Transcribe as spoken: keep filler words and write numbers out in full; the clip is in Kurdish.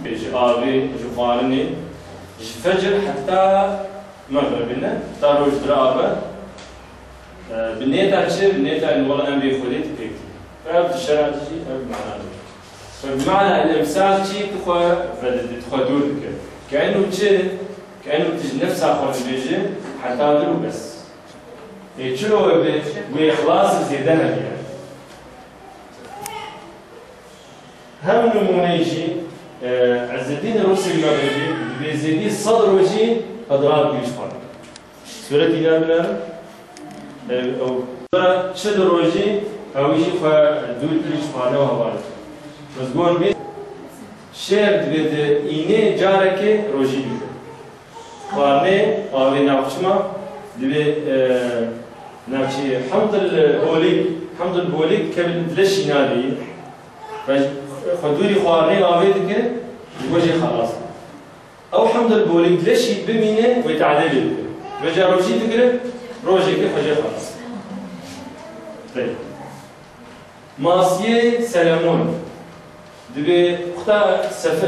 Ji avê, ji xwarinê, ji fecr heta mexribê ne, ta roj dirabe. E, bi nêta çi? Bi nêta wela emrê Xwedê tu pêk dî. Ev di şera de jî, ev bi mana de. Bi mana el-imsak çi? Tu xwe vedidî, tu xwe dûr dike. Kenu çi? Kenu tu ji nefsa xwe dibêjî, heta dir û bes. Ê çilo wê bê, wê ixlas zêde hebe. Hem nimûneyê jî, e, Izzeddîn Rûsî Mexribî, dibê zêdî sed rojî xwe dirat pîş xwe. Sûretî ne binêrin. E, ew çil rojî ew jî xwe dûr pîş xwe ne heval. Ez got bê şêr dibê di înê carekê rojî bîne. Xwarinê, avê navçima, divê, e, navçî hemdil bolîk, hemdil bolîk kevin dileşî nadî. Ve xwe dûrî xwarinê avê dike, ji bo jê xelas. Ew hemdil bolîk dileşî bimîne, wê tadê lê bike. Ve ca rojî digire, rojekê xwe jê xelas. Peki. Masiyê Selemon. Divê kuta sefe